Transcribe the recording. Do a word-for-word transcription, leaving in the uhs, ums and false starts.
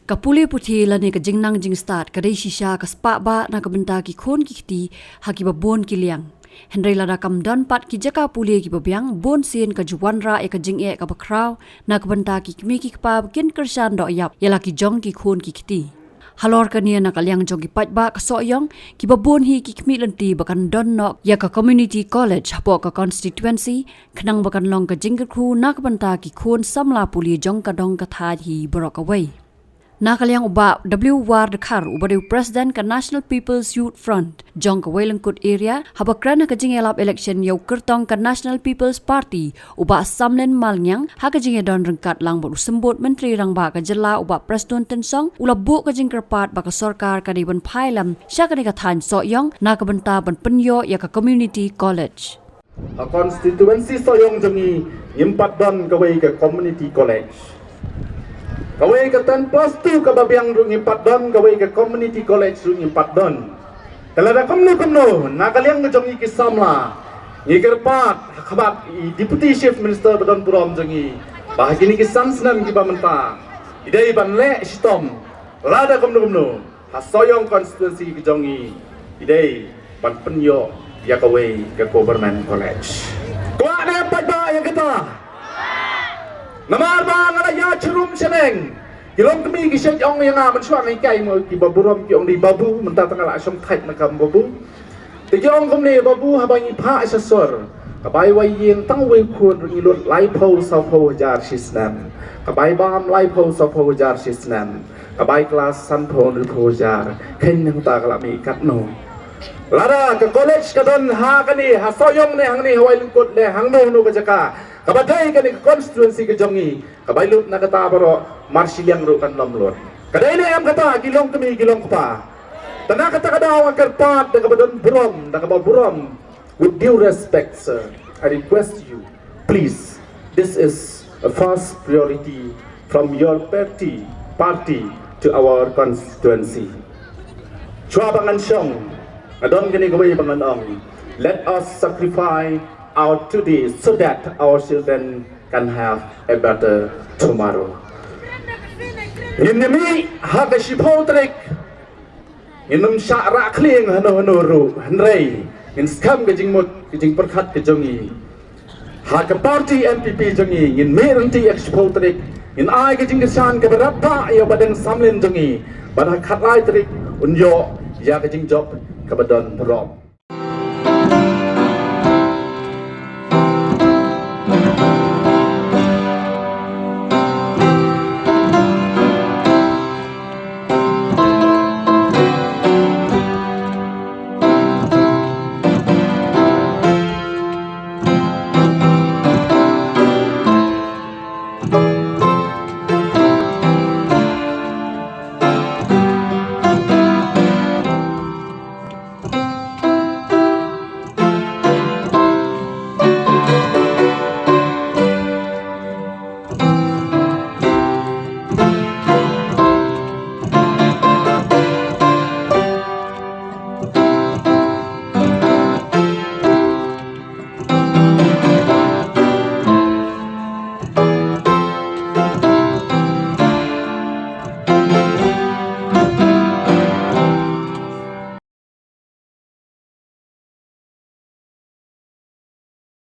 Ka pule puthi lane ka jingnang jingstad ka dei shisha ka spah bah na ka bynta ki khun ki kti ha kiba bun ki liang. Hynrei lada kam don pat ki jaka pule kiba biang, bun sien ka ju wanrah ïa ka jingeh kaba khraw na ka bynta ki kmie ki kpa ba kin kyrshan doh ïap ïa la ki jong ki khun ki kti. Halor kane, na ka liang jong ki paidbah ka Sohiong, kiba bun hi ki khmih lynti ba kan don noh ïa ka community college hapoh ka constituency, khnang ba kan long ka jingkyrkhu na ka bynta ki khun samla pule jong ka dong ka thaiñ hi baroh kawei. Na ka liang u Bah W War Dkhar, uba dei u President ka National People's Youth Front jong ka Wailyngkut Area, haba kren ha ka jingïalap election ïa u kyrtong ka National People's Party, u Bah Samlin Malngiang, ha ka jingïadon ryngkat lang bad u Symbud Myntri Rangbah ka jylla, u Bah Prestone Tynsong, u la buh ka jingkyrpad ba ka sorkar ka dei ban phai lem sha kane ka thaiñ Sohiong na ka bynta ban pynïoh ïa ka community college. Ha constituency Sohiong jong ngi, ngim pat don kawei ka community college. Kawei ka ten plus two kaba biang ruh ngim pat don, kawei ka community college ruh ngim pat don. Te lada kumno kumno, na ka liang jong ngi ki samla, ngi kyrpad ha khmat i Deputy Chief Minister ba don burom jong ngi, ba ha kine ki san snem kiba mynta, i dei ban leh shitom, lada kumno kumno, ha Sohiong constituency ka jong ngi, i dei ban pynïoh ïa kawei ka government college. Kwah ne em paidbah ïa kata? Namar ba nga la ïa chirum shaneng, ki longkmie ki shait ong ïa nga, mynshuwa nga hikai mo, kiba burom ki ong dei babu, mynta tang nga la shong thait na kam babu. Te ki ong kumne, babu, haba ngi phah sha sor, ka bai wai ïing tang wei khun ruh ngi lut laiphew sawphew hajar shi snem. Ka bai bam laiphew sawphew hajar shi snem. Ka bai klas sanphew hynriewphew hajar. Khein nangta ka la mih katno? Lada ka college ka don ha kane, ha Sohiong ne hangne, ha Wailyngkut ne hangno hangno ka jaka, kaba dei kane ka constituency ka jong ngi, ka bai lut na kata baroh, mar shiliang ruh kan ym lut. Ka dei ne em kata, ki longkmie ki longkpa? Te na kata ka daw nga kyrpad da kaba don burom, da kaba burom. With due respect, sir, I request you, please, this is a first priority from your party, party to our constituency. Shuwa ba ngan shong, nga don kane kawei ba ngan ong, let us sacrifice our today so that our children can have a better tomorrow. Ngin ïa mih ha ka shiphew tarik, ngin ym shah rah khlieng hano hano ruh, hynrei ngin skhem ka jingmut ka jingpyrkhat ka jong ngi. Ha ka party N P P jong ngi, ngin mih ryntih ha ka shiphew tarik, ngin ai ka jingkyrshan kaba radbah ïa u Bah Deng Samlin jong ngi, bad ha ka khatlai tarik un ïoh ïa ka jingjop kaba don burom.